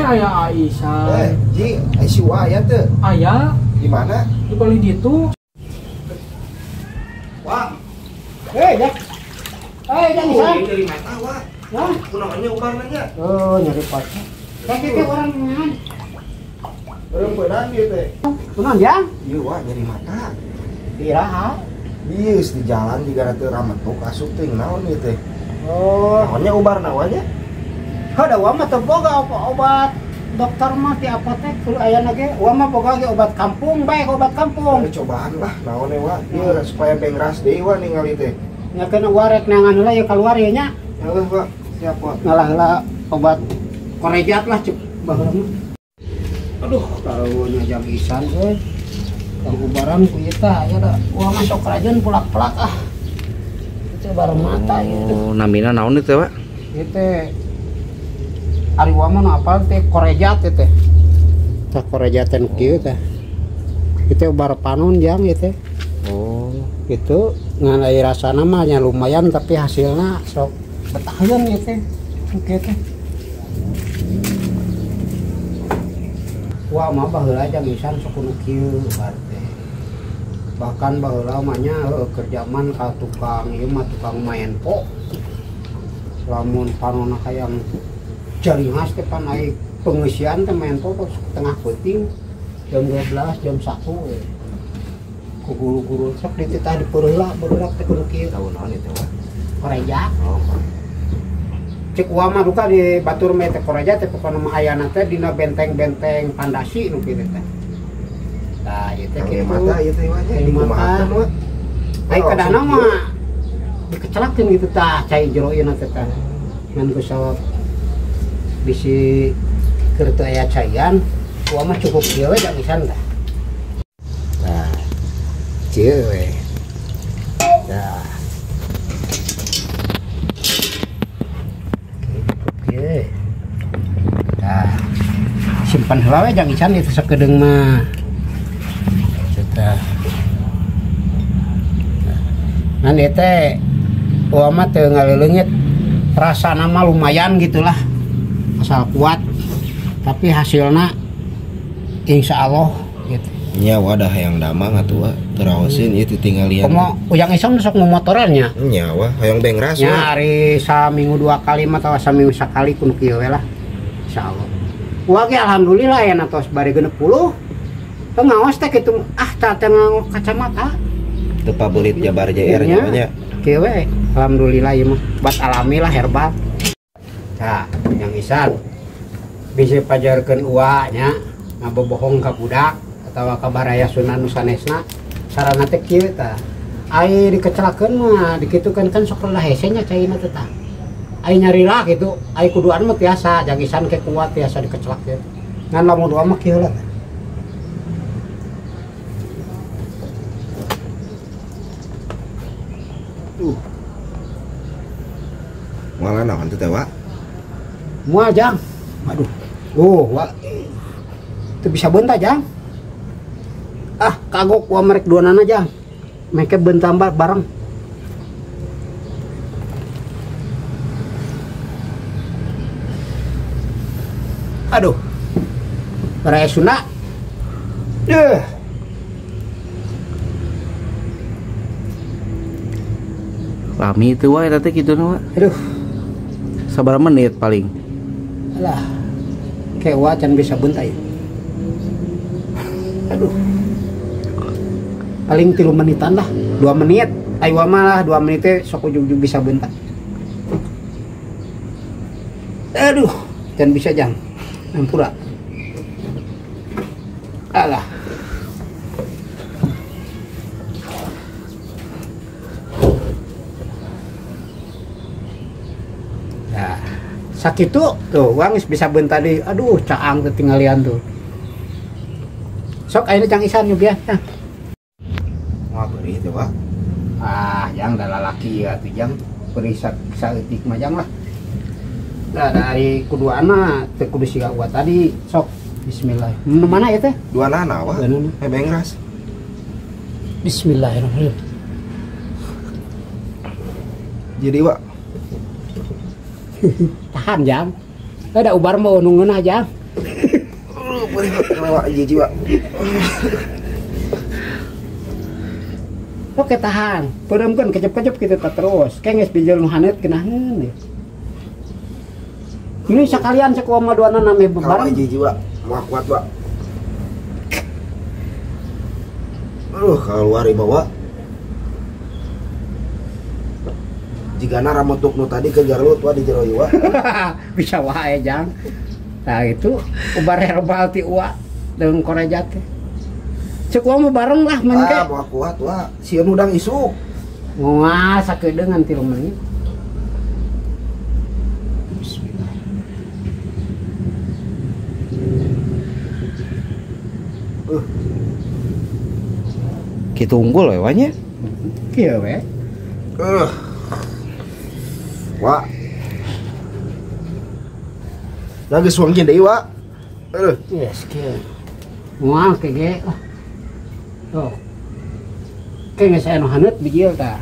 Aya Aisyah. Ji, si Wa aya teu? Aya. Di mana? Di palih ditu. Wa. Ya. Jang Isan. Nyeri mata, Wa. Hah? Kunaon nya ubarna nya? Oh, nyeri mata. Kayak orang ngan. Berempedan ieu teh. Kunaon, Jang? Ieu Wa nyeri mata. Iraha. Ieu di jalan jiga teu rametuk asup teh naon ieu teh. Oh, naonnya ubarna wa nya? Heuh, wa mah teu boga obat dokter mah ti apotek kudu aya ge. Wa mah boga ge obat kampung bae, obat kampung. Cobaan lah naon we wa. Ieu supaya bengras deui wa ningali teh. Nya keun wa rek neangan heula ieu kaluar ieu nya. Heuh, Wa. Siap, Wa. Ngalah heula obat korejat lah cek baheula mah. Aduh, karunya Jang Isan euy. Kang ubaran ku ieu tah aya da. Wa mah sok rajeun pulak-pulak ah. Itu bareng mata ieu. Oh, namina naon ieu teh, Wa? Ieu teh ari wa mah apal teh korejat teh teh. Tah korejat teh nu kieu teh. Ieu teh ubar panon Jang ieu teh. Oh, gitu ngan aya rasana mah nya lumayan tapi hasilna sok betaheun ieu teh. Nu kieu teh. Wa mah baheula Jang Isan sok nu kieu ubar teh. Bahkan baheula mah nya keur jaman ka tukang ieu mah tukang main po. Lamun panonna hayang jaringas teh pan ai pengisian teh main po tengah peuting jam 12 jam 1 we. Ku guru-guru sok dititah dipeureula barudak teh kudu kieu. Tahu naon ieu teh, Wa? Koreja. Oh. Cek wa mah duka di batur mah teh koreja teh pokona mah ayana teh dina benteng-benteng pandasi nu kieu teh. Tah ieu teh kitu. Mata ieu teh wa nya dikumahakeun wa. Ai kadana mah dikecelakeun gitu tah cai jero ieu teh tah. Ngan ku sawab bisi keur teu aya caian, wa mah cukup kieu we Jang Isan tah. Tah. Kieu we. Tah. Cukup kieu. Tah. Simpan heula we Jang Isan itu sakedeung mah. Tah. Ngan ieu teh wa mah teu ngaleuleungit, rasana mah lumayan gitulah. Asal kuat tapi hasilna insya Allah gitu. Nya wadah hayang damang atuh wa teraoseun ieu titinggalian. Komo ujang Isan sok momotorannya. Nya wa hayang bengras wa. Nya ari saminggu 2 kali mah atawa saminggu sakali kudu kieu we lah. Insyaallah. Wa ge alhamdulillah aya tos bari 60. Teu ngaos teh kitu ah teh nganggo kacamata. Teu pabelit jabar JR nya nya. Kieu we alhamdulillah ieu mah obat alami lah herbal. Tah, Jang Isan bisa pajarkeun uwa nya ngabobohong ka budak atawa ka baraya Sunda nu sanesna sarana teh kieu tah. Ai dikecelakeun mah dikitukeun kan sok rada hese nya caina teh tah. Ai nyarira kitu, ai kuduan mah tiasa Jang Isan ke kuat tiasa dikecelakeun. Ngan lamun dua mah kieu lah. Tuh. Moal naon teh Wa? Moal Jang. Aduh. Oh, wa. Teu bisa beunta Jang. Ah, kagok wa merek dua nana Jang. Meke beunta bareng. Aduh. Baraya Sunda. Deuh. Lami itu wa eta teh kitu wa. Aduh. Sabaraha menit paling? Alah. Kayak wa can bisa beunta ieu. Aduh. Paling 3 menitan lah, 2 menit. Ai wa mah lah 2 menit teh sok ujug-ujug bisa beunta. Aduh, can bisa Jang. Ampura. Alah. Nah, sakitu tuh wang geus bisa beunta deui. Aduh, caang teh tinggalian tuh. Sok ayeuna Jang Isan nyubiah tah. Moal beurih teh, Wa. Ah, Jang da lalaki atuh Jang. Perih saeutik mah Jang lah. Nah, dari kuduana teu kudu siga uat tadi. Sok bismillah. Nu mana ieu teh? Dua nana wa. Eh bengras. Bismillahirrahmanirrahim. Jadi wa. Tahan Jang. Ada ubar mau nu ngeunah Jang. Perih Wak hiji Wak. Oke tahan, peureumkeun kecep-kecep kitu teh terus. Ke geus bijil nu haneut geunaheun. Ini sekalian cek uang maduana name bebareng. Kalau hiji Wak, moal kuat Wak. Aduh, keluar ieu Wak. Jigana ramotuk nu tadi ke Garut Wak di jero ieu Wak. Bisa wae jang. Nah itu ubar herbal ti uak deung korejat teh. Cek uang mah bareng lah mun ke. Ah, moal kuat Wak. Sieun udang isuk. Moal sakedeungan 3 menit. Bismillah. Kitu unggul we nya. Kieu we. Wak. Lagi suangkeun deui Wak. Aduh. Yes, kieu. Moal ke ge. Oh. Ke geus aya nu haneut bijil tah.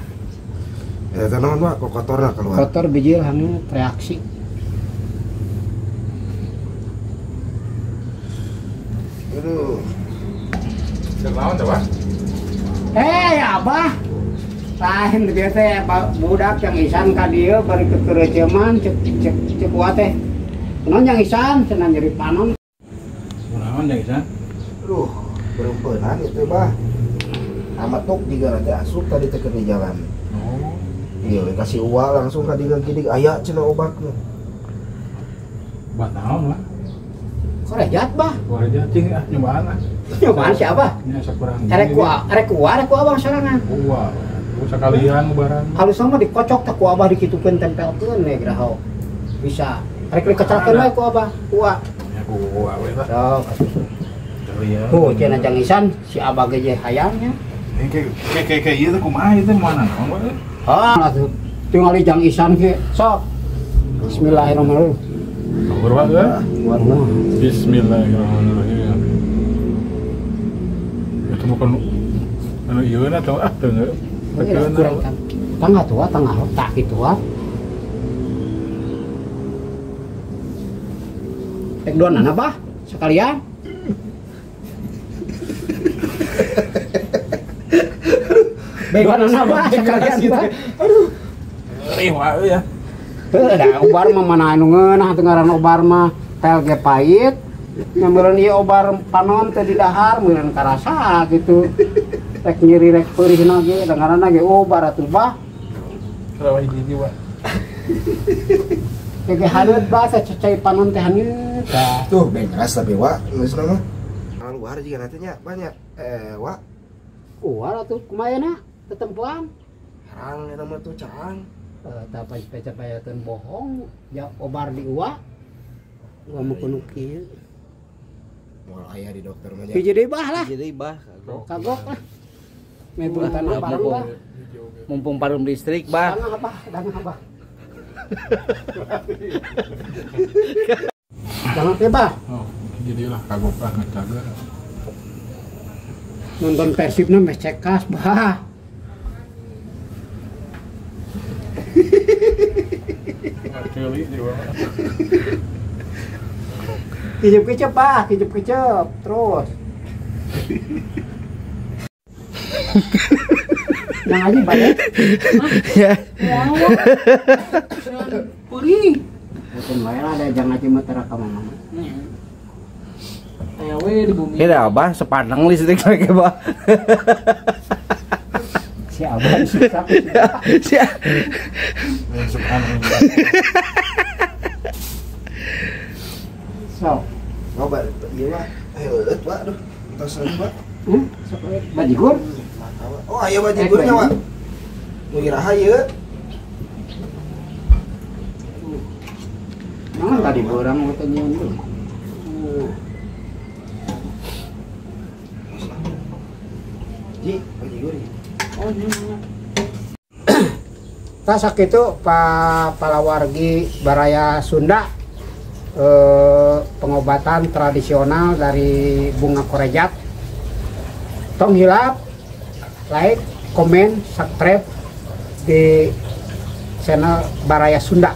Eta naon Wak, kok kotorna keluar. Kotor bijil haneut reaksi. Aduh. Naon teh, Wak? Abah. Lain biasa budak yang isan ka dieu bari kekereuceman cek cek cek uwa teh. Kunaon yang isan cenah nyeri panon. Kunaon yang isan? Aduh, berempenan itu bah. Amatuk juga nanti asup tadi teh di jalan. Oh. Iya, kasih uwa langsung ka dieu gidig aya cenah obatna. Obat naon lah? Korejat bah. Korejat cing ah nyobaan ah. Nyobaan si abah? Nya sakurang. Erek ku abah sorangan. Uwa. Sekalian ubaran. Halus mah dikocok teh ku abah dikitukeun tempelkeun we graho. Bisa. Rek dikecalkeun we ku abah, ku uwa. Ya ku uwa we lah. Sok. Tuh cenah jang isan si abah ge hayang nya. Ke ieu teh kumaha ieu teh mana naon we? Ah, atuh tingali jang isan ge sok. Bismillahirrahmanirrahim. Berwak we? Bismillahirrahmanirrahim. Itu bukan anu ieu na teh ah teu. Kurang kan. Tangah tua, tangah tak gitu ah. Rek duanana bah sekalian. Duanana bah sekalian bah. Aduh. Ngeri wae ya. Heuh da obar mah mana anu ngeunah teu ngaran obar mah tel ge pahit. Nyameureun ieu obar panon teh di dahar meureun karasa gitu. Rek nyeri rek peurihna ge da ngaranna ge obar atuh bah. Rawa hiji Wak. Ge haneut bah sacai panon teh haneut. Tuh bengras tapi Wak geus mah. Keluar juga nantinya banyak Wak. Keluar atuh kumaha na tetempuan. Herang eta mah tuh caang. Tah pacapayakeun bohong ja obar di uwa. Uwa mah kudu kieu. Moal aya di dokter mah. Hiji deui bah lah. Hiji deui bah kagok lah. Mebung tanah bareng bah. Mumpung parum listrik bah. Dangah bah, dangah bah. Dangah teh bah. Oh, jadilah kagok lah ngecaga. Nonton Persibna meh cekas bah. Kicep-kicep bah, kicep-kicep terus. Yang aja balik. Ya. Puri. Bukan wae lah ada jangan aja mah tera ka mama. Aya we di bumi. Ini abah sepaneng listrik lagi bah. Si abah susah. Si. So, ngobat ieu mah heueuh Wak aduh. Entos lagi Wak. Bajigur? Oh, aya bajigurnya Wak. Nu iraha ieu? Mana tadi borang teh nyeun tuh. Ji, bajigur. Oh, iya. Tah sakitu Pa palawargi Baraya Sunda. Pengobatan tradisional dari bunga korejat. Tong hilap, like, komen, subscribe di channel Baraya Sunda.